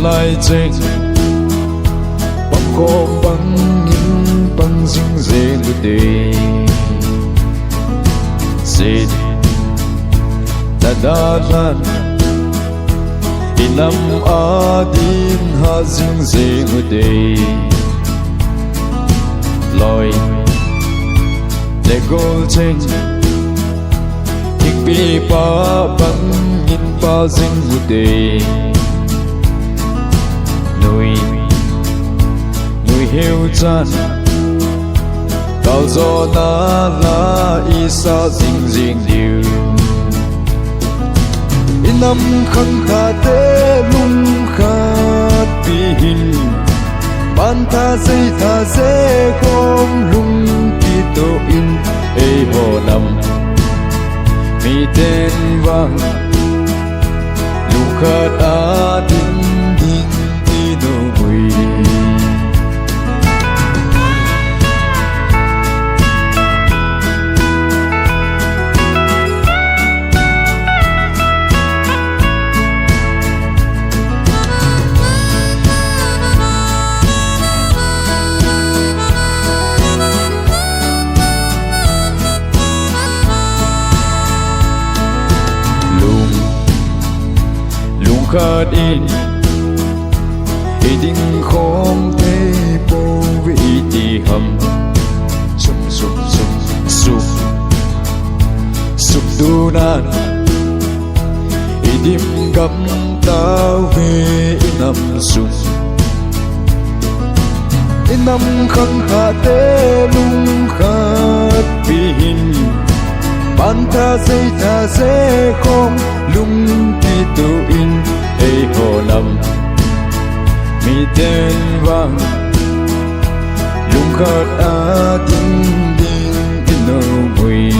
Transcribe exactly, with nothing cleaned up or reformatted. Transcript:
Lai cheng pangkhom bangin pang jing jeng ute. Sin tada lan inam adin ha jing jeng ute. Loi le gol cheng Thingpi pa bangin pa jing ute. Nui, nui heu chan kaljo na la isa jing jing diu. Inam khang khat te lung khat pi hin, man tha sei tha se khom lung kito in, eiho nam miten vang lungkhat a ding ding ino bui. Lung, lungkhat in i ding khom thei pouve iti ham. Sum, sum, sum, sum, sum dunan i dim gam tauve inam sum. Inam khang khat te lung khat pi hin, man tha sei tha se khom lung kito in, eiho nam miten vang lungkhat a ding ding ino bui.